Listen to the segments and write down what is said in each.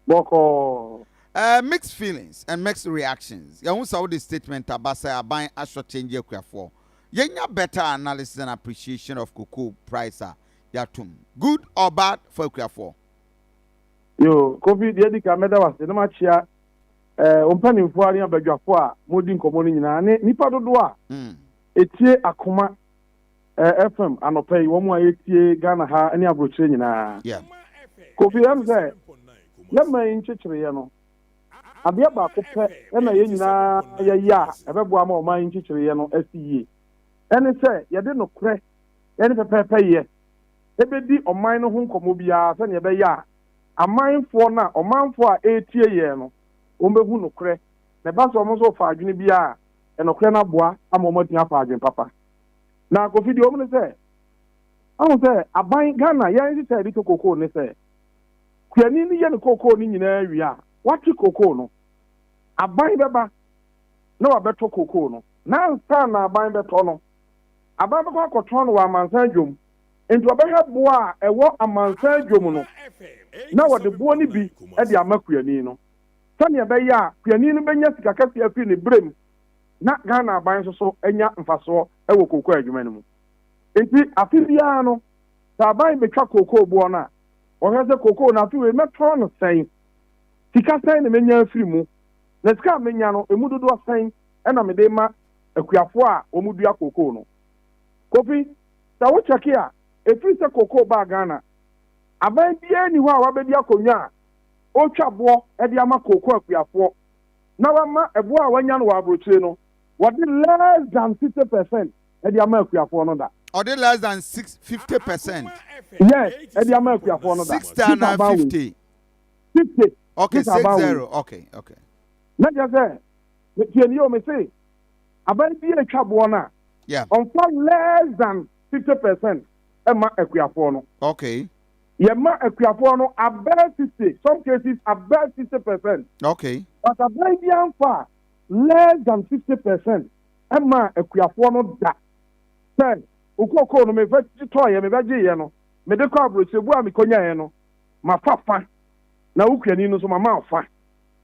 Bɔkɔɔ. Mixed feelings and mixed reactions. Yɛn ho sɛ wode statement aba sɛ aban ashortchange akuafoɔ. Yɛnya better analysis and appreciation of cocoa price a yɛatom. Good or bad for akuafoɔ? Yo, Kofi, deɛ di ka, mɛda wase na makyia mpanimfoɔ ne abadwafoɔ a modi nkɔmmɔ no nyinaa ne nipa dodoɔ a etie Akoma FM anɔpa yi, wɔn a yɛtie Ghana ha ne aburokyire nyinaa. Kofi, sɛ yɛma yi nkyekyereɛ no, adeɛ baako pɛ ɛna yɛn nyinaa yɛyɛ a ɛbɛboa ma ɔman yi nkyekyereɛ no asi yie, ɛne sɛ yɛde nokorɛ ɛne pɛpɛɛpɛ yɛ ɛbɛdi ɔman no ho nkɔmmɔ biara, sɛnea ɛbɛyɛ a amanfoɔ no a ɔmanfoɔ a ɛretie yɛn no, wɔn bɛhu nokorɛ, na ɛba sɛ wɔn nso fa adwene biara a, ɛnokorɛ no aboa ama wɔn atumi afa adwene papa. Na Kofi, deɛ wɔn no sɛ ahu sɛ aban Ghana yɛn nhyehyɛ yɛde to kokoo ne sɛ kuani no yɛ ne kokoo no nyinaa wie a, wate kokoo no, aban bɛba na wabɛtɔ kokoo no. Na ansa na aban bɛtɔ no, aban bɛkɔ akɔtɔn no wɔ amansan dwom, nti ɔbɛhwɛ boa a ɛwɔ amansan dwom no na wɔde boɔ no bi de ama kuani no, sɛnea ɛbɛyɛ a kuani no bɛnya sika kɛseɛ afiri ne berɛ na Ghana aban nso so anya mfasoɔ wɔ kookoo adwuma no mu. Nti afe biara no, sɛ aban bɛtwa kookoo boɔ no a, wɔhwɛ sɛ kookoo no, afe wei mɛtɔn no sɛn, sika sɛn na mɛnya afiri mu, na sika a mɛnya no, emu dodoɔ sɛn ɛna mede ma akuafoɔ a wɔn dua kookoo no. Kofi, sɛ wokyɛke a, ɛfiri sɛ kookoo baa Ghana, aban biara ni hɔ a wabɛdi akonnwa a ɔretwa boɔ de ama kookoo akuafoɔ na wama ɛboɔ a wanya no wɔ aburokyire no, wɔde less than 60% ɛde ama akuafoɔ no da. Ɔde less than 6 50%. Yes, ɛde ama akuafoɔ no da. 60 and 50? 50. Okay, 60, okay. Na kyerɛ sɛ, tie ni o, me se aban bi atwa boɔ no a, ɔnfa less than 50% ɛma akuafoɔ no. Yɛma akuafoɔ no above 50, some cases above 60%. But aban bi anfa less than 50% ɛma akuafoɔ no da sɛ okookoo no mefɛ tɔɔyɛ, mebɛgye yɛ no, mede kɔ aburokyire, bu a mekɔnyaeɛ no, mafa fa na wokuani no nso mama fa.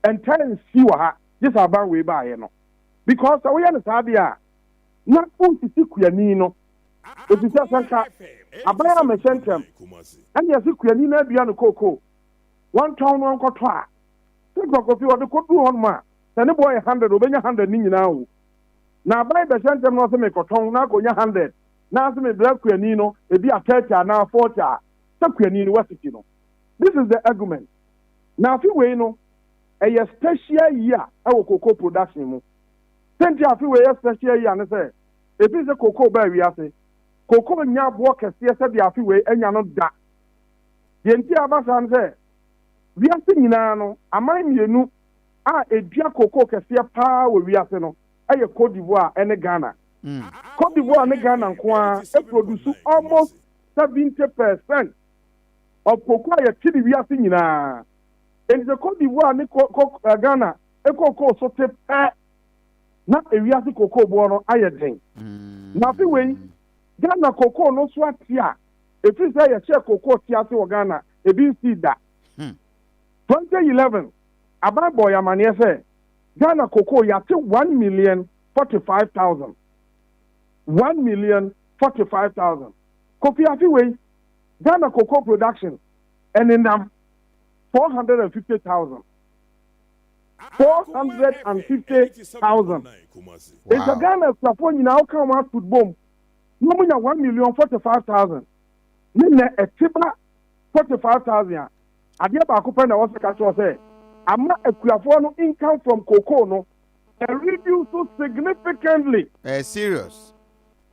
Ɛntaa nsi wɔ ha gye sɛ aban wei baayɛ no, because sɛ woyɛ no saa deɛ a, na wosisi kuani no, efisɛ sɛ nka aban a mehyɛ ntɛm ɛne yɛsɛ kuani no adua no kookoo, wɔntɔn no, nkɔtɔ a, sɛ nkɔkɔfi wɔde kɔduru hɔnom a, sɛ ne boɔ yɛ 100, obɛnya 100 ne nyinaa o. Na aban bɛhyɛ ntɛm na ɔsɛ mekɔtɔn na akɔnya 100 na asɛ mebrɛ kuani no ebi a 30 anaa 40 a, sɛ kuani no wasisi no. This is the argument. Na afe wei no, ɛyɛ special year ɛwɔ cocoa production mu. Sɛnti afe wei yɛ special year ne sɛ, efi sɛ cocoa baa wiase, cocoa nya aboɔ kɛseɛ sɛdeɛ afe wei anya no da. Deɛ nti aba saa no sɛ, wiase nyinaa no, aman mmienu a edua cocoa kɛseɛ paa wɔ wiase no ɛyɛ Cote d'Ivoire ɛne Ghana. Cote d'Ivoire ne Ghana nko ara eproduce almost 70% of cocoa a yɛte ne wiase nyinaa. Nti sɛ Cote d'Ivoire ne Ghana ekoko so te pɛ, na ewiase cocoa boɔ no ayɛ den. Na afe wei Ghana cocoa no so ate a, efiri sɛ yɛhyɛ cocoa te ase wɔ Ghana, ebi nsi da. 2011 aban bɔ yɛ amaneɛ sɛ Ghana cocoa yɛate 1,045,000, 1,045,000. Kofi, afe wei Ghana cocoa production ɛnenam 450,000, 450,000. Nti Ghana akuafoɔ nyinaa, woka wɔn ato bom na wɔn nya 1,045,000 ne nɛ ɛte ba 45,000 a, adeɛ baako pɛ na ɛwɔ sɛ ka kyerɛ sɛ ama akuafoɔ no income from cocoa no reduce significantly. Ɛyɛ serious.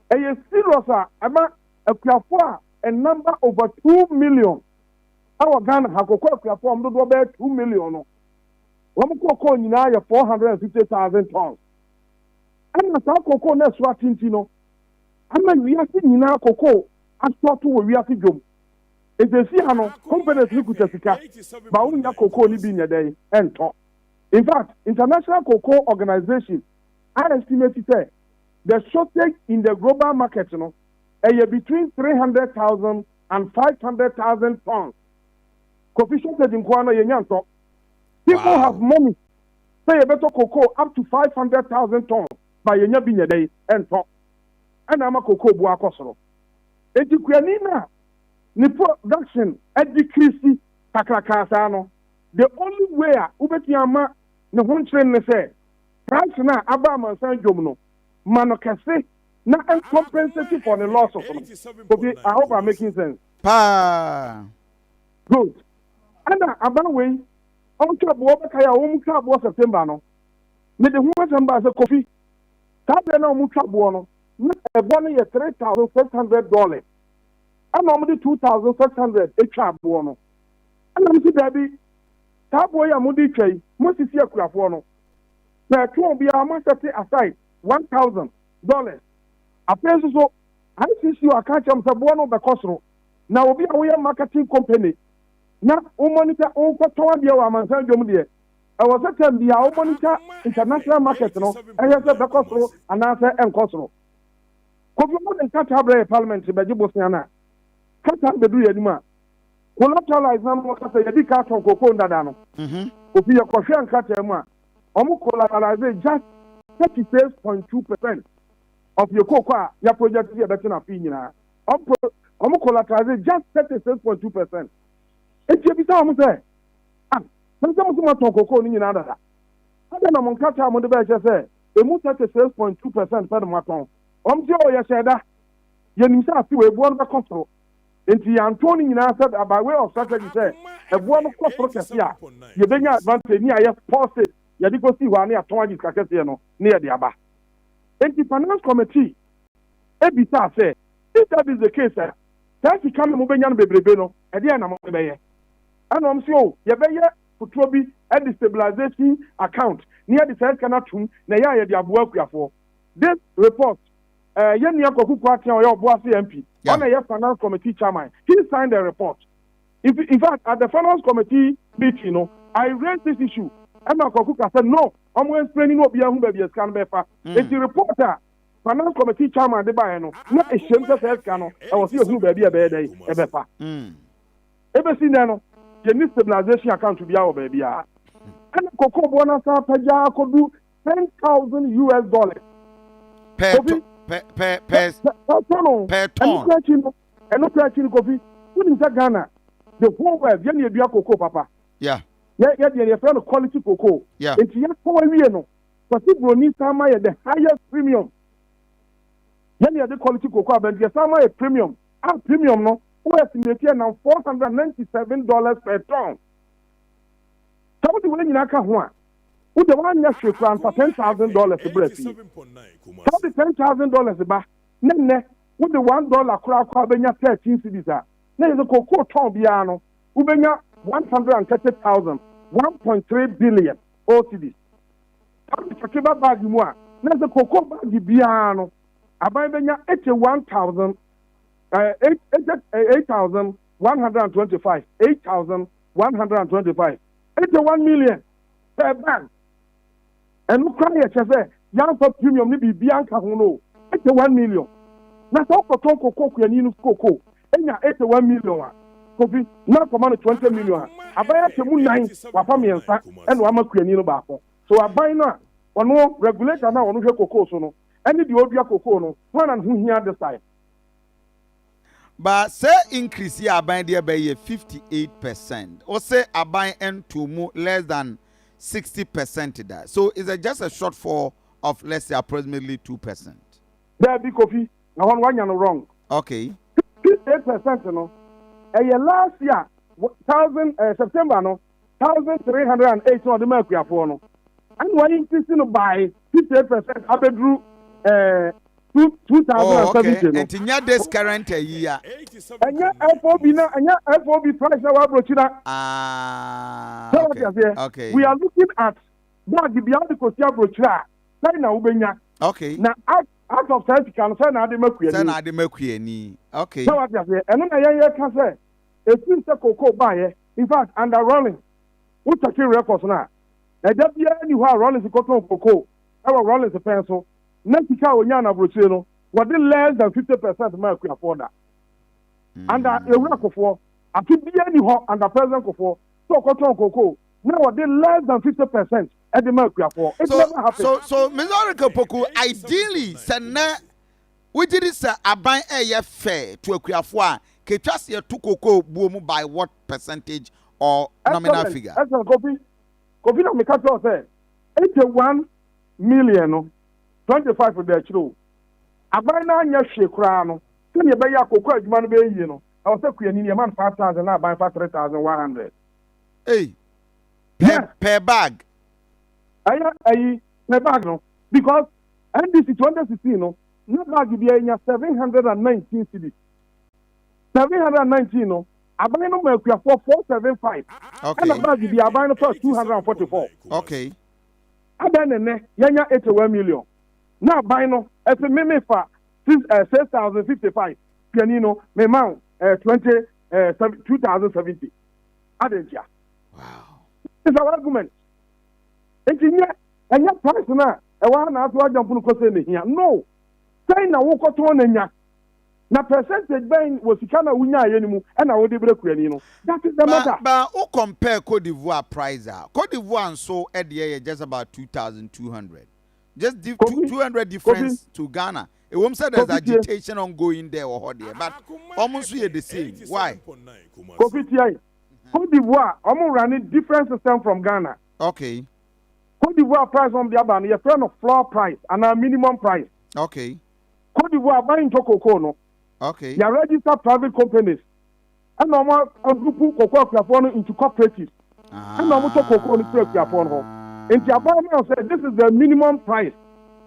Ɛyɛ serious a ɛma akuafoɔ a a number over 2 million ɛwɔ Ghana ha, cocoa akuafoɔ a wɔn dodoɔ bɛyɛ 2 million no, wɔn cocoa nyinaa yɛ 450,000 tons. Ɛna saa cocoa no ɛso atenten no ama wiase nyinaa cocoa asɔɔto wɔ wiase dwom. Esi ha no, companies no kuta sika ba, wɔn nya cocoa no bi nyɛ dɛn ɛntɔ. In fact, International Cocoa Organization I estimate sɛ the shortage in the global market no ɛyɛ between 300,000 and 500,000 tons. Kofi, shortage nkoa no, yɛnya ntɔ. People have money sɛ yɛbɛtɔ cocoa up to 500,000 tons, ba yɛnya bi nyɛ dɛn ɛntɔ, ɛna ama cocoa boɔ akɔ soro. Enti kuani no a ne production adecrease kakrakaa saa no, the only way a wobɛtumi ama ne ho nkyere ne sɛ price no a aba amansan dwom no, ma no kɛse na compensate for the losses no. Kofi, I hope I'm making sense. Paa. Good. Ɛna aban wei ɔntwa boɔ bɛka yɛ a wɔn twa boɔ September no, mede ho asɛm baa sɛ, Kofi, saa berɛ na wɔn twa boɔ no na ɛbɔ no yɛ $3,600, ɛna wɔn de 2,600 atwa boɔ no. Ɛna mo si daabi, saa boɔ yi a mo de twa yi, mo sisi akuafoɔ no pɛɛ tɔn biara mo aset aside $1,000. Afei nso so ICC aka kyerɛ mo sɛ boɔ no bɛkɔ soro, na obi a woyɛ marketing company na wo monitor, wokɔtɔn adeɛ wɔ amansan dwom deɛ, ɛwɔ sɛ time bia wo monitor international market no, ɛyɛ sɛ bɛkɔ soro anaasɛ ɛnkɔ soro. Kofi, wɔn de nkrataa brɛ yɛ parliament bɛgye bosea no a, krataa bɛduru yɛ anim a collateralize na mo kasa yɛdi ka tɔn koko ndada no. Kofi, yɛkɔhwɛ nkrataa mu a, wɔn collateralize just 36.2% of yɛ koko a yɛ project yɛ bɛtena afi nyinaa. Wɔn collateralize just 36.2%. Eti ebisa wɔn sɛ, ah, na sɛ mo sɛ mo atɔn koko no nyinaa dada, adɛ na mo nkrataa a mo de bɛyɛ sɛ emu 36.2% pɛ na mo atɔn? Wɔn ti o, yɛ hyɛ da yɛnim sɛ ase wɔ eboɔ no bɛkɔ soro, nti yɛantɔn no nyinaa sɛ by way of strategy sɛ ɛboɔ no kɔ soro kɛse a, yɛbɛnya advantage ni a yɛ pause yɛde kɔ si hɔ a ne yɛatɔn agye sika kɛseɛ no ne yɛde aba. Nti finance committee ebisa sɛ, if that is the case a, saa sika no mo bɛnya no bebrebe no, ɛdeɛ na mo bɛyɛ? Ɛna wɔn sɛ o, yɛbɛyɛ fotoɔ bi ɛde stabilization account ne yɛde saa sika no atum na ɛyɛ a yɛde aboa akuafoɔ. This report, yɛn nua Kwaku Kwarteng a ɔyɛ Ɔboase MP, ɔna yɛ finance committee chairman, he signed the report. In fact, at the finance committee meeting no, I raised this issue, ɛna Kwaku ka sɛ no, ɔmo explain no, obiara hu baabi a sika no bɛfa. Eti report a finance committee chairman de baeɛ no na ehyɛm sɛ sɛ sika no ɛwɔ sɛ yɛhunu baabi a ɛbɛyɛ dɛ ɛbɛfa. Ebesi nɛ no, yɛni stabilization account biara wɔ baabi a ɛna koko boɔ no asan apagya akɔdu US$10,000. Per Kofi. Per per ton o. Per ɛno ton. Kura akyi no, ɛno kura akyi no, Kofi, wonim sɛ Ghana, the whole world, yɛne yɛdua koko papa. Yɛ deɛ yɛfrɛ no quality cocoa. Nti yɛtɔn awie no, Kwasi Buroni san ma yɛ the highest premium. Yɛne yɛde quality cocoa abɛnti, yɛsan ma yɛ premium a, premium no wo estimate yɛ nam $497 per ton. Sɛ wode wɔn nyinaa ka ho a, wode woanyɛ hwee koraa nfa $10,000 brɛ fie. Sɛ wode $10,000 ba ne nnɛ wode $1 koraa koraa bɛnya 13 cedis a, na yɛ sɛ cocoa tɔn biara no wobɛnya 130,000, 1.3 billion o cedis. Sɛ wode kyɛke bag mu a, na sɛ cocoa bag biara no, aban bɛnya 81,000, eight 8,125, 8,125, 81 million per bag. Ɛno koraa yɛ kyɛ sɛ yɛamfa premium ne biribiara nka ho no, 81 million. Na sɛ wokɔtɔn koko, kuani no koko enya 81 million a, Kofi, na akɔma no 20 million a, aban akyɛ mu nan, wafa mmiɛnsa ɛna wama kuani no baako. So aban no a ɔno regulator no a ɔno hwɛ koko so no ɛne deɛ ɔdua koko no, wɔn na ne ho hia this time? But sɛ increase yi aban deɛ bɛyɛ 58%, o sɛ aban nto mu less than 60% da, so is it just a shortfall of, let's say, approximately 2%? Daabi, Kofi, na hɔ no wanya no wrong. 58% no, ɛyɛ last year thousand September no, 1,308 na ɔde ma akuafoɔ no, ɛna wɔn increase no by 58% abɛduru two thousand and 70 no. Nti nya this current ayi a. Ɛnyɛ FOB na ɛnyɛ FOB price na wɔaburokyi na. Ah, sɛ wɔte aseɛ? Okay. We are looking at bag bi a wɔde kɔsi aburokyire a, sɛn na wobɛnya na out of saa sika no, sɛn na ade ma kuani? Sɛ na ade ma kuani, okay. Sɛ wɔte aseɛ? Ɛno na yɛn yɛ ka sɛ efiri sɛ koko baayɛ, in fact, under Rawlings, wotake records no a, ɛda biara ni hɔ a Rawlings kɔtɔn koko ɛwɔ Rawlings pɛn so na sika a onya n'aburokyire no, wɔde less than 50% ma akuafoɔ da. Under ewura Kufuor, afe biara ni hɔ under President Kufuor sɛ ɔkɔtɔn koko. Na wɔde less than 50% ɛde ma akuafoɔ. It So never happen. So Mr. Oracle Poku, ideally, sɛ nnɛ wogye di sɛ aban ɛyɛ fair to akuafoɔ a, ketwa se yɛto koko buo mu by what percentage or nominal figure? Excellent, Kofi. Kofi, na meka kyerɛ sɛ 81 million no, 25 da akyire o. Aban no anyɛ hwee koraa no, sɛnea ɛbɛyɛ akoko adwuma no bɛyɛ yie no, ɛwɔ sɛ kuani no yɛma no 5,000 na aban fa 3,100. Hey, per per bag? Ɛyɛ ɛyi per bag no, because NDC 2016 no, na bag bi anya 719 cedis. 719 no, aban no ma akuafoɔ 475. Ɛna bag bi aban no fa 244. Adan ne nɛ yɛnya 81 million na aban no ɛsɛ mímí fa six 6,055, kuani no mema wo 20 2,070 adantia. It's our argument. Nti nyɛ ɛnyɛ price na ɛwɔ ha na aso agyampo no kɔsɛ ne hia no sɛn na wokɔtɔn na nya na percentage bɛn wɔ sika na wonyaayɛ no mu ɛna wode brɛ kuani no. That is the matter. But wo compare Cote d'Ivoire price a, Cote d'Ivoire nso ɛdeɛ yɛ just about 2,200. Just Kofi, 200 difference to Ghana. Ewom sɛ there's Kofi tie. agitation ongoing there wɔ hɔ deɛ, but ɔmo nso yɛ the same. Why? Kofi, tie, Cote d'Ivoire, ɔmo run different system from Ghana. Cote d'Ivoire price wɔn de aba no, yɛfrɛ no floor price anaa minimum price. Cote d'Ivoire, aban ntɔ cocoa no. Yɛ register private companies ɛna ɔmo agroup cocoa akuafoɔ no into cooperatives ɛna ɔmo tɔ cocoa no firi akuafoɔ no hɔ. Nti aban no sɛ this is the minimum price,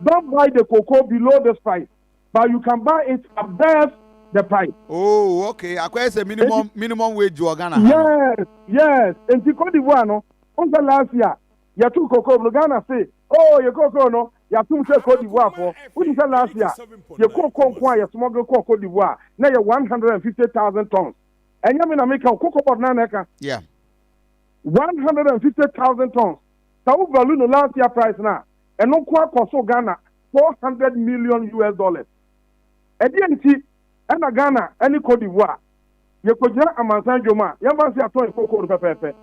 don't buy the cocoa below this price, but you can buy it above the price. Oh, okay. Akɔyɛ sɛ minimum wage wɔ Ghana ha no. Yes, nti Cote d'Ivoire no n sɛ last year yɛtu cocoa no, Ghana say, oh, yɛ cocoa no yɛatum sɛ Cote d'Ivoire foɔ. Wonim sɛ last year yɛ cocoa nko a yɛ smuggle kɔɔ Cote d'Ivoire na yɛ 150,000 tons. Ɛnyɛ me na meka o, Cocoa Board na na ɛka. 150,000 tons. Sɛ wo value no last year price na ɛno nko akɔ so Ghana US$400 million. Ɛdeɛ nti ɛna Ghana ɛne Cote d'Ivoire yɛkɔgyina amansan dwom a yɛmfa nse atɔn yɛ cocoa no pɛpɛɛpɛ.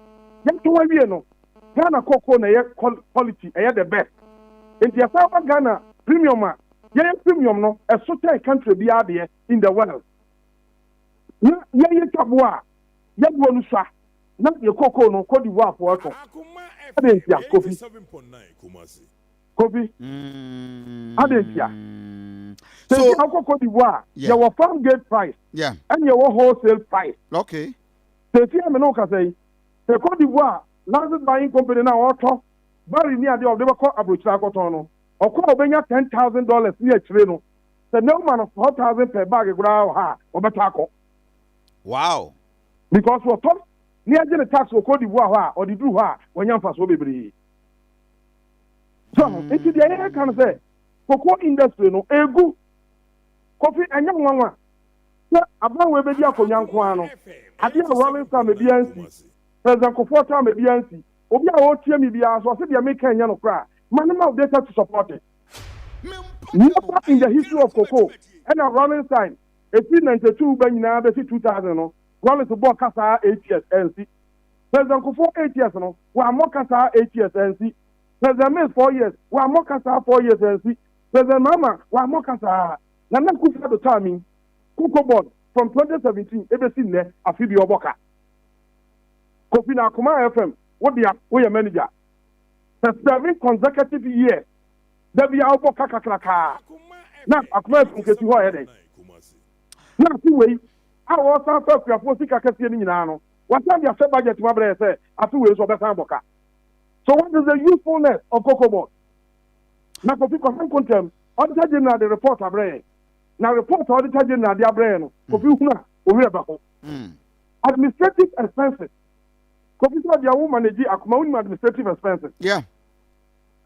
Yɛtɔn awie no, Ghana cocoa na ɛyɛ quality, ɛyɛ the best, nti yɛsan ba Ghana premium a yɛyɛ premium no ɛso kyɛn country biara deɛ in the world, na yɛyɛ twaboa a yɛboɔ no sua na yɛ cocoa no Cote d'Ivoire foɔ tɔ. Ade ntia, Kofi, Kofi, ade ntia So sɛ akɔ Cote d'Ivoire, yɛwɔ farm gate price ɛne yɛwɔ wholesale price. Sɛsi a me ne wo kasa yi, sɛ Cote d'Ivoire license buying company na ɔtɔ bari ni adeɛ a ɔde bɛkɔ aburokyire akɔtɔn no, ɔkɔ a ɔbɛnya $10,000 ne akyire no, sɛ ne woma no 4,000 per bag koraa wɔ ha a, ɔbɛtɔ akɔ. Because wɔtɔ ne agye ne tax wɔ Cote d'Ivoire hɔ a, ɔde duru hɔ a, wɔnya mfasoɔ bebree so. Nti deɛ yɛka no sɛ cocoa industry no egu, Kofi, ɛnyɛ nwanwa sɛ aban wo ebedi akonnwa nko ara no, adeɛ a Rawlings time ebi ansi, President Kufuor time ebi ansi. Obi a ɔretie mi biara so ɔsɛ deɛ meka nyɛ no koraa ma ne ma data to support it. Never in the history of cocoa ɛna Rawlings time efi 92 bɛ nyinaa bɛsi 2000 no, Rawlings bɔ kasa 8 years ɛnsi. President Kufuor 8 years no, wɔamɔ kasa 8 years ɛnsi. President Mills 4 years, wɔamɔ kasa 4 years ɛnsi. President Mahama wɔamɔ kasa. Nana Akufo-Addo time yi, Cocoa Board from 2017 ebesi nnɛ, afi bi ɔbɔ ka. Kofi, na Akoma FM wodea woyɛ manager sɛ 7 consecutive years dabi a wobɔ ka kakrakaa na Akoma FM kesi hɔ yɛ dɛ, na afi wei a wɔsan fa akuafoɔ sika kɛseɛ no nyinaa no, wasan de ahyɛ budget mu abrɛ yɛ sɛ afi wei nso ɔbɛsan bɔ ka. So what is the usefulness of Cocoa Board? Na Kofi, kɔsɛn kontam Auditor General de report abrɛ yɛn, na report a Auditor General de abrɛ yɛn no, Kofi, hunu a owurɛ bɛ ho. Administrative expenses, Kofi, sɛ ɔde awo manage Akoma, wonim administrative expenses?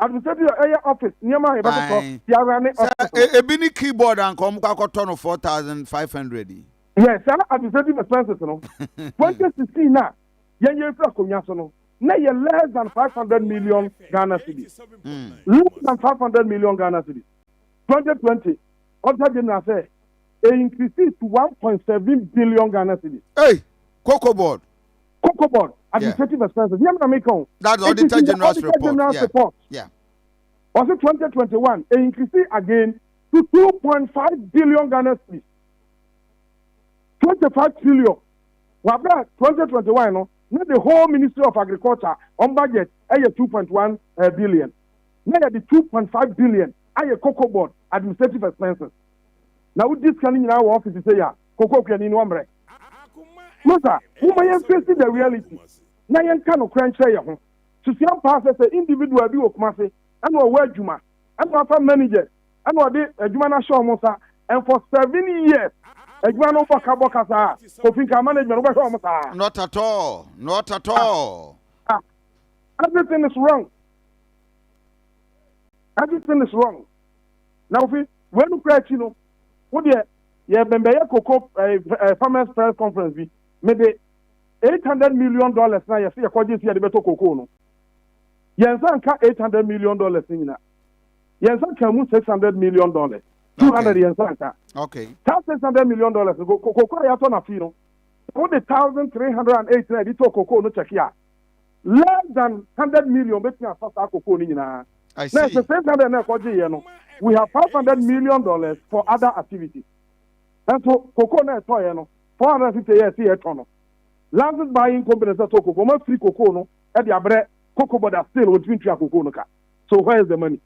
Administrative ɛyɛ office nneɛma a yɛbɛtotɔ yɛara ne sɛ office no. Ebi ne keyboard anka ɔmo kɔ akɔtɔ no 4,500 yi. Yes, saa administrative expenses no, 2016 na yɛn yɛn firi akonnwa so no, na yɛ less than 500 million Ghana cedis. Less than 500 million Ghana cedis. 2020, Auditor General sɛ e increase to 1.7 billion Ghana cedis. Hey, Cocoa Board. Cocoa Board. Administrative expenses. Nyɛ me na meka o. That's the It is Auditor in the General's Auditor report. General's report. Ɔse 2021, e increase again to 2.5 billion Ghana cedis. 25 trillion. Wɔ abere a 2021 no, na the whole Ministry of Agriculture on budget ɛyɛ 2.1 billion. Na yɛde 2.5 billion ayɛ Cocoa Board administrative expenses. Na wodi sika no nyinaa wɔ office sɛ yɛ a, cocoa kuani no ɔmmerɛ. Masa, momma yɛn face the reality na yɛnka nokorɛ nkyerɛ yɛn ho. Susua mpaa sɛ individual bi wɔ Kumase ɛna ɔwɔ adwuma ɛna wafa managers ɛna ɔde adwuma no ahyɛ wɔn nsa, and for 7 years adwuma no bɔ ka bɔ ka saa, Kofi, nka management wobɛhwɛ wɔn saa? Not at all. Not at all. Ah, everything is wrong. Everything is wrong. Na Kofi, wei no kura akyi no, wo deɛ yɛ bɛnbɛyɛ cocoa farmers press conference bi, mede $800 million na yɛsɛ yɛkɔgye si yɛde bɛtɔ cocoa no, yɛn nsa nka $800 million no nyina. Yɛn nsa ka mu $600 million, 200 yɛn nsa nka. Saa $600 million no, cocoa a yɛatɔ na fii no, wode 1,308 na yɛde tɔ cocoa no kyɛke a, less than 100 million bɛtumi afa saa cocoa no nyinaa. I Na see. ɛsɛ 600 na ɛkɔgye yɛ no, we have $500 million for other activities. Ɛnso cocoa na ɛtɔ yɛ no, 450 yɛ ɛsi yɛtɔ no, licensed buying company sɛ tɔ cocoa, ɔmo afiri cocoa no ɛde abrɛ Cocoa Board, still wɔntumi ntua cocoa no ka. So where is the money?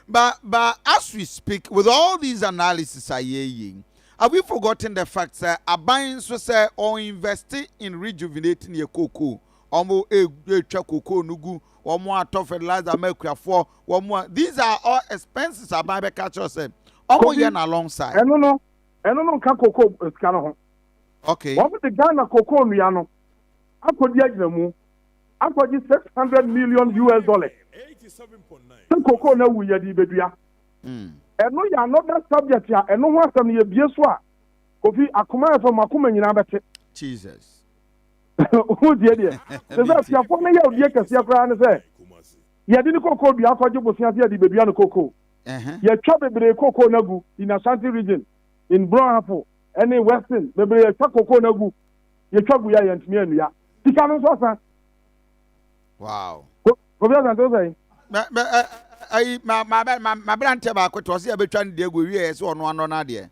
But as we speak, with all these analysis ayeyi, have we forgotten the fact that aban nso sɛ ɔn invest in rejuvenating yɛ cocoa? Ɔmo etwa cocoa no gu, ɔmo atɔ fertilizer ma akuafoɔ, ɔmo a, these are all expenses aban bɛka kyerɛ sɛ ɔmo Kofi, yɛ no alongside. Ɛno no nka cocoa sika no ho. Wɔn de Ghana cocoa nnua no akɔdi agyina mu akɔgye US$600 million sɛ cocoa no awu, yɛde ibedua. Ɛno yɛ another subject a ɛno ho asɛm no yɛbie so a, Kofi, akoma yɛ fam, akoma nyinaa bɛte. Jesus. Wotie deɛ te sɛ afiafoɔ no yɛ odie kɛseɛ koraa ne sɛ yɛde ne cocoa dua akɔgye bosea sɛ yɛde bɛdua no cocoa. Yɛtwa bebree cocoa no agu in Ashanti Region, in Brong Ahafo ɛne Western bebree. Yɛtwa cocoa no agu, yɛtwa gu yɛ a yɛntumi anua. Sika no nso asa. Kofi Asante, wo sɛn? Mɛ mɛ ɛ ayi ma ma bɛ ma ma aberanteɛ baako tɔ ɔsi yɛbɛtwa ne deɛ gu ewie yɛ sɛ ɔno anɔ n'adeɛ.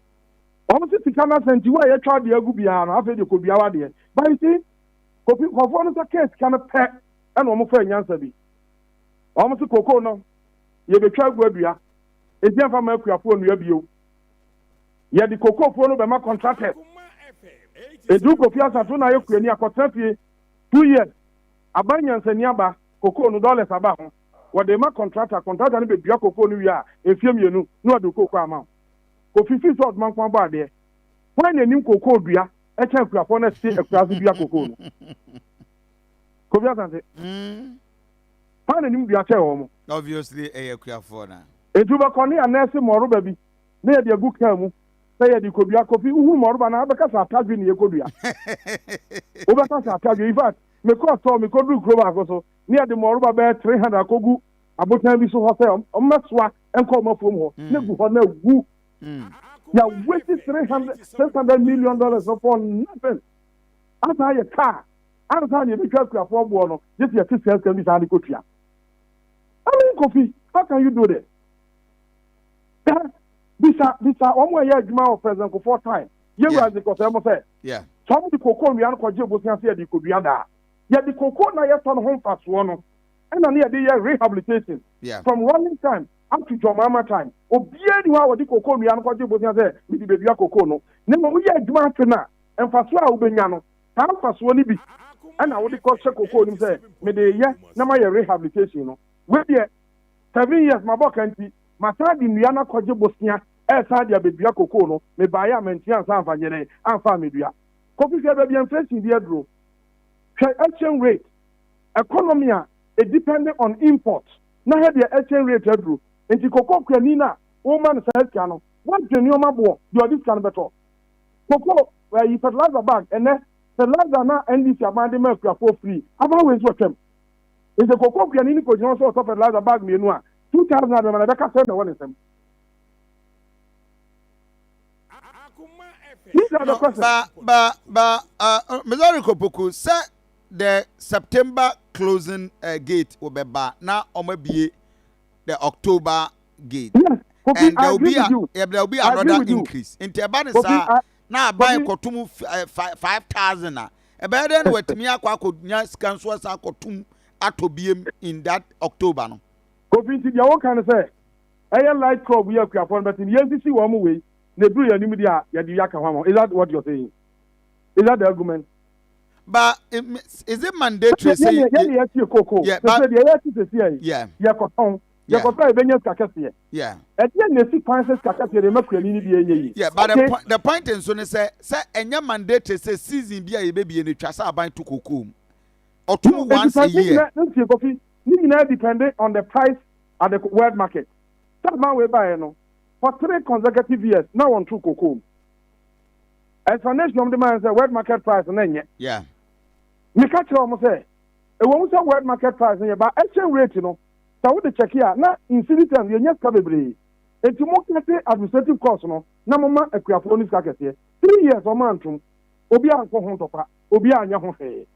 Wɔn sɛ sika no asa, nti wo a yɛtwa adeɛ agu biara no, afei de kɔdua w'adeɛ. But you see, Kofi, nkɔfoɔ no sɛ kaa sika no pɛ ɛna wɔn fa nyansa bi. Wɔn sɛ cocoa no yɛbɛtwa agu adua, eti ɛnfa ma akuafoɔ nnua bio, yɛde cocoa no bɛma contractors. Edu Kofi Asante na ayɛ kuani akɔtena fie 2 years, aban nyansani aba, cocoa no dollars aba ho, wɔde ma contractor. Contractor no bɛdua cocoa no wie a, efie 2 na wɔde cocoa ama wo. Kofi fi sɛ ɔdoma nko abɔ adeɛ, wɔn na anim cocoa dua ɛkyɛn akuafoɔ no ɛte akura so dua cocoa no, Kofi Asante? Wɔn na anim dua kyɛn wɔn? Obviously ɛyɛ akuafoɔ na. Etu bɛkɔ ne anɛɛse mɔroba bi ne yɛde agu kaa mu sɛ yɛde kodua. Kofi, uhu mɔroba na abɛka sɛ atadwe ne yɛkɔdua, wobɛka sɛ atadwe. In fact, mekɔɔ tɔ mekɔduru kuro baako so ne yɛde mɔroba bɛyɛ 300 akɔgu abotan bi so hɔ sɛ ɔmmɛsoa nkɔ ɔmo afuom hɔ ne gu hɔ na wu. Yà waste 300, $600 million for nothing. Asa yɛ kaa ansa na yɛbɛtwa akuafoɔ boɔ no gye sɛ yɛte sika sika bi saa de kɔtua. I mean, Kofi, how can you do this? Bisa bisa wɔn a ɛyɛ adwuma wɔ President Kufuor time, yɛwura Isaac mo sɛ sɛ wɔn de koko nnua no kɔgye bosia sɛ yɛde kodua daa, yɛde koko na yɛtɔ no ho mfasoɔ no ɛna ne yɛde yɛ rehabilitation. From Rawlings time up to John Mahama time, obiara ni hɔ a wɔde koko nnua no kɔgye bosia sɛ mede bɛdua koko no, ne ma woyɛ adwuma afe no a, mfasoɔ a wobɛnya no, saa mfasoɔ no bi ɛna wode kɔhyɛ koko no mu sɛ mede yɛ na mayɛ rehabilitation no. Wei deɛ, 7 years mabɔ ka nti masan de nnua no akɔgye bosia, ɛsan de abɛdua koko no. Mebaeɛ a mantua ansa amfa nyɛdɛn amfa amedua. Kofi, hwɛ baabi inflation bi aduro. Hwɛ exchange rate, economy a e depending on import, na hwɛ deɛ exchange rate aduro. Nti koko kuani no a wɔma no saa sika no, wɔadwe nneɛma boɔ deɛ ɔde sika no bɛtɔ koko ɛyi fertilizer bag. Ɛnɛ fertilizer na NDC aban de ma akuafoɔ free aban wei nso ɔtwam. Nti koko kuani no kɔgyina hɔ sɛ ɔtɔ fertilizer bag mmienu a, 2,000 abɛma na ɛbɛka sɛ na ɛwɔ ne nsam. These are the No, questions. But Missouri Kopoku sɛ the September closing gate will be ba na ɔmo abie the October gate. Yes, Kofi, And I there will agree be with a you. yeah, there will be I agree another with you. increase. Nti ɛba ne Kofi, saa na aban Kofi, kɔtum 5,000 a, ɛbɛyɛ dɛ na watumi akɔ akɔnya sika nso asa akɔtum atɔ biem in that October no. Kofi, nti deɛ wɔka no sɛ ɛyɛ light crop yi, akuafoɔ no bɛte yɛn sisi wɔn mo wei na eburu yɛn anim deɛ a yɛde yɛ aka ho ama. Is that what you're saying? Is that the argument? But is it mandatory? Say yɛn ni yɛtie koko sese deɛ yɛti sese yɛ yɛkɔtɔn yɛkɔtɔn, yɛbɛnya sika kɛseɛ. Ɛdeɛ na esi kwan sɛ sika kɛseɛ deɛ ɛma kuani ni bi ɛnyɛ yi. Yeah, but the point nso ne sɛ ɛnyɛ mandatory sɛ season bi a yɛbɛbie no twa sɛ aban to koko mu, ɔtum once a year. Ntie, Kofi, ne nyinaa depend on the price at the world market. Sɛ aban wei baeɛ no, for 3 consecutive years na wɔn to koko mu. Explanation wɔn de maa sɛ world market price na nyɛ. Meka kyerɛ wɔn sɛ ɛwɔ mu sɛ world market price no yɛ ba, exchange rate no sɛ wode check a, na in cedi terms yɛnyɛ sika bebree, eti mo kɛse administrative cost no na mo ma akuafoɔ no sika kɛseɛ. 3 years ɔmo antom, obi ankɔ ho ntɔkwa, obi anyɛ ho hwee.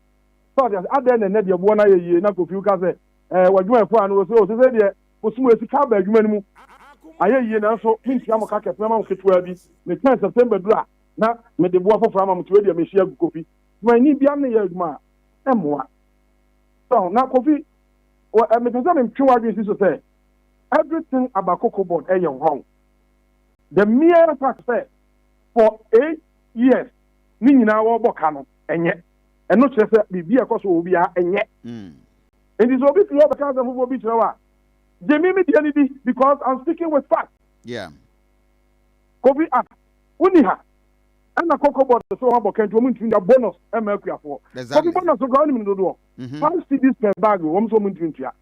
Sɛ ɔde ase adan na ɛnɛ deɛ boɔ no ayɛ yie na Kofi ka sɛ w'adwumayɛfoɔ a no wɔ sɛ o sɛ deɛ bosom esika aba adwuma no mu ayɛ yie, nanso mentua mo ka kɛse, mɛma mo ketewa bi, metwɛn September duru a na mede boɔ foforɔ ama mo. Tiwe deɛ mehyia agu Kofi dwumayɛni bia ne yɛ adwuma a ɛmmoa so. Na Kofi, wɔ ɛ mepɛ sɛ mentwe w'adwene si so sɛ everything about Cocoa Board ɛyɛ wrong. The mere fact sɛ for 8 years ne nyinaa wɔrebɔ ka no, ɛnyɛ ɛno kyerɛ sɛ biribi a ɛkɔ so wɔ biara ɛnyɛ. Nti sɛ obi fi hɔ bɛka asɛm foforɔ bi kyerɛ wo a, gye mi deɛ no di because I'm speaking with fact. Kofi, ah, woni ha ɛna Cocoa Board sɛ wɔn abɔ kɛntɛ, wɔn ntumi ntua bonus ɛma akuafoɔ. Kofi, bonus koraa wɔn nim dodoɔ, 5 cedis per bag, wɔn nso wɔn ntumi ntua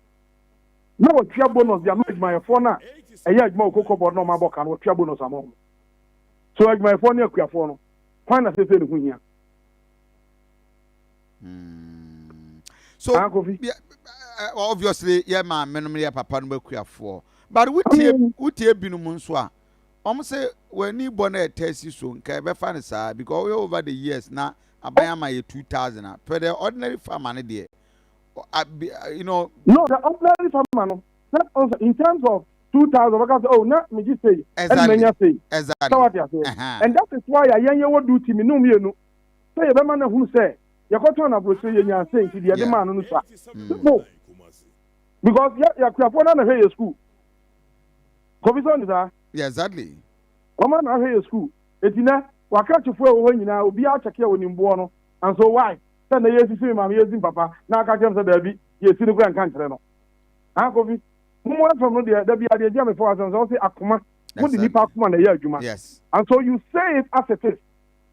na wɔtua bonus de ama adwumayɛfoɔ no a ɛyɛ adwuma wɔ Cocoa Board na wɔn abɔ ka no, wɔtua bonus ama wɔn. So adwumayɛfoɔ ne akuafoɔ no kwan na sese ne ho hia. So Ah, Kofi. Yeah, obviously yɛ maame nom yɛ papa nom akuafoɔ, but wotie wotie binom nso a wɔn sɛ w'ani bɔ na ɛtɛ si so nka ɛbɛfa no saa because wɔyɛ over the years na aban ama yɛ 2,000 a, for the ordinary farmer ne deɛ. No, the ordinary farmer no na also in terms of 2,000 wɔka sɛ, oh, na megye sei ɛna menya sei. Sɛ wate aseɛ, and that is why a yɛn yɛwɔ duty mi no mmienu sɛ yɛbɛma no ahunu sɛ yɛkɔtɔn na aburokyire yɛnya sei, nti deɛ yɛde maa no no sa simple because yɛ yɛkuafoɔ no na hwɛ yɛ school, Kofi, sɛ ɔne saa. Wɔn na ahwɛ yɛ school, eti nɛ wakrakyefoɔ a ɛwɔ hɔ nyinaa, obiara kyɛkɛ a onim boɔ no. And so why sɛ na yɛsisi mi maame yɛsi papa na aka kyerɛ m sɛ daabi, yɛsi no kura nka nkyerɛ no. Ah, Kofi, mo mo fm no deɛ, dabi adeɛ gye a mefɔ asɛm sɛ wɔsi akoma mo de nipa akoma na ɛyɛ adwuma. And so you say it as it is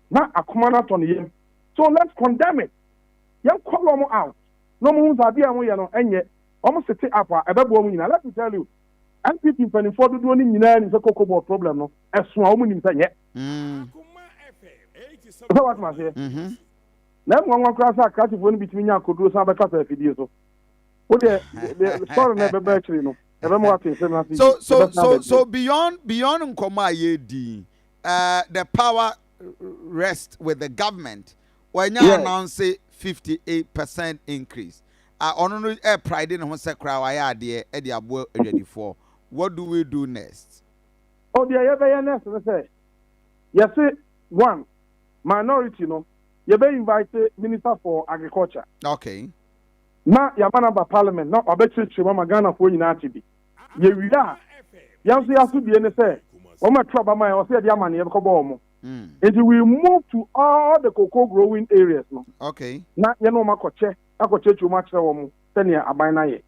na akoma no atɔ ne yam. So let's condemn it, yɛn call wɔn out na wɔn ho sɛ adeɛ a wɔyɛ no ɛnyɛ. Wɔn sit up a ɛbɛboa wɔn nyinaa. Let me tell you, NPP mpanimfoɔ dodoɔ no nyinaa nim sɛ Cocoa Board problem no ɛso a wɔn nim sɛ nyɛ. Sɛ watoma aseɛ na emu nwanwa koraa sɛ akrakyefoɔ no bi tumi nya akoduro san bɛkasa afidie so. O deɛ, de story no ɛbɛbɛ akyiri no ɛbɛma wate nsɛm no ase. So beyond nkɔmɔ a yɛdi, the power rest with the government. Wɔnya announce 58% increase a ɔno no ɛ pride ne ho sɛ koraa wayɛ adeɛ ɛde aboa adwadifoɔ. What do we do next? O deɛ yɛbɛyɛ next no sɛ yɛse one minority no, yɛbɛ invite Minister for Agriculture na yɛama no aba Parliament na ɔbɛkyerɛkyerɛ mu ama Ghanafoɔ nyinaa te bi. Yɛwie a, yɛn nso yɛaso bie ne sɛ wɔn ɛto aba ma yɛn, ɔsɛ yɛde ama ne yɛbɛkɔbɔ wɔn. Nti we move to all the cocoa growing areas no na yɛne wɔn akɔkyɛ akɔkyerɛkyerɛ mu akyerɛ wɔn sɛnea aban no ayɛ.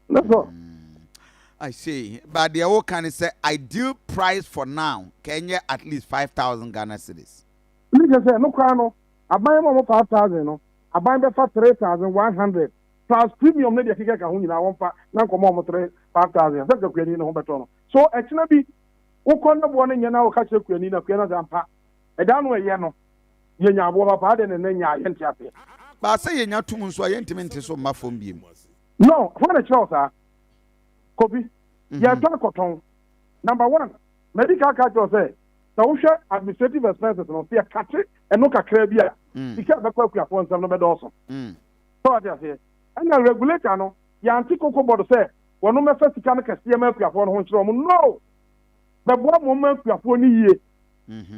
That's all. I see. But deɛ woka ne sɛ ideal price for now kɛnyɛ at least 5,000 Ghana cedis. Ne kyerɛ sɛ no koraa no, aban ma wɔn 5,000 no, aban bɛfa 3,100 plus premium ne deɛ keka ka ho nyinaa, wɔmfa na nkɔmɔ wɔn three 5,000 sɛ nka kuani ne ho bɛtɔ no so. Ɛkyina bi wokɔ ne boɔ no nyɛ na wɔka kyerɛ kuani na kuani no sɛ ampa ɛda no ɛyɛ no yɛnya aboɔ papa ade ne ne nya yɛnte aseɛ. Baasa yɛnya tum nso a, yɛntumi nte so mma fam biem. No, hɔ na kyerɛ wo saa, Kofi. Yɛtɔ akɔtɔn. Number one, madi ka ka kyerɛ wo sɛ Sɛ wohwɛ administrative expenses no, sɛ yɛkate ɛno kakra bi a, sika a ɛbɛkɔ akuafoɔ nsam no bɛdɔɔso. Sɛ wate aseɛ? Ɛna regulator no, yɛante Cocoa Board sɛ wɔn mɛfa sika no kɛseɛ ma akuafoɔ no ho nkyerɛ wɔn. No! Bɛboa mo ma akuafoɔ no yie.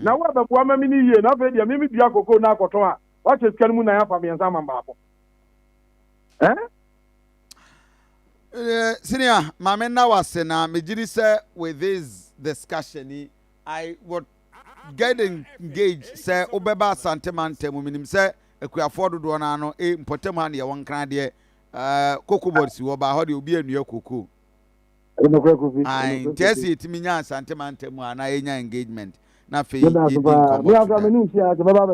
Na wo a bɛboa ma me no yie na afei deɛ me medua cocoa no akɔtɔn a, wakyɛ sika no mu nan afa mmiɛnsa ama baako. Eh? Eh, senior, maame nna wase na megye di sɛ with this discussion yi, I would get engaged sɛ wobɛba Asante mantam mu. Menim sɛ akuafoɔ dodoɔ no ano e mpɔtam ha ne yɛwɔ Nkran deɛ cocoa board si hɔ baa hɔ deɛ obi anua cocoa. Ae, nti ɛsɛ yɛtumi nya Asante mantam mu a na yɛnya engagement na afei yɛdi nkɔmmɔ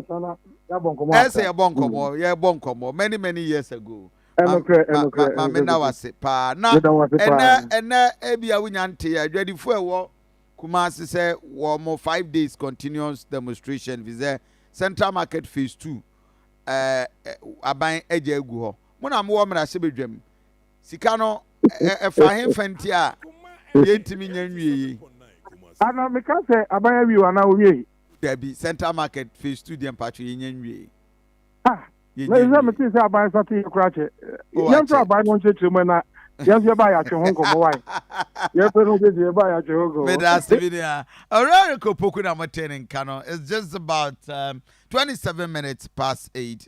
to that. Ɛsɛ yɛbɔ nkɔmmɔ, yɛbɔ nkɔmmɔ many many years ago. Ma me na wase paa na ɛnɛ ɛnɛ ebi a wonya nte yɛ adwadifo ɛwɔ Kumasi sɛ wɔn 5 days continuous demonstration fi sɛ Central Market Phase 2 aban agya agu hɔ. Mo na mowɔ mmarahyɛbadwam, sika no ɛfa hefa nti a yɛntumi nya nwie yi? Ana meka sɛ aban awie o anaa owie? Dabi, Central Market Phase 2 deɛ, mpatwo, yɛnya nwie. Ah, na sɛ mete sɛ aban sate yɛ kora kyɛ. Yɛmfrɛ aban no nkyerɛkyerɛ mu na yɛn nso yɛba yɛatwe ho nkɔmmɔ wae. Yɛfrɛ no nkyerɛkyerɛ, yɛba yɛatwe ho nkɔmmɔ. Meda ase bi nea Owura Kopoku na mote ne nka no. It's just about 27 minutes past 8.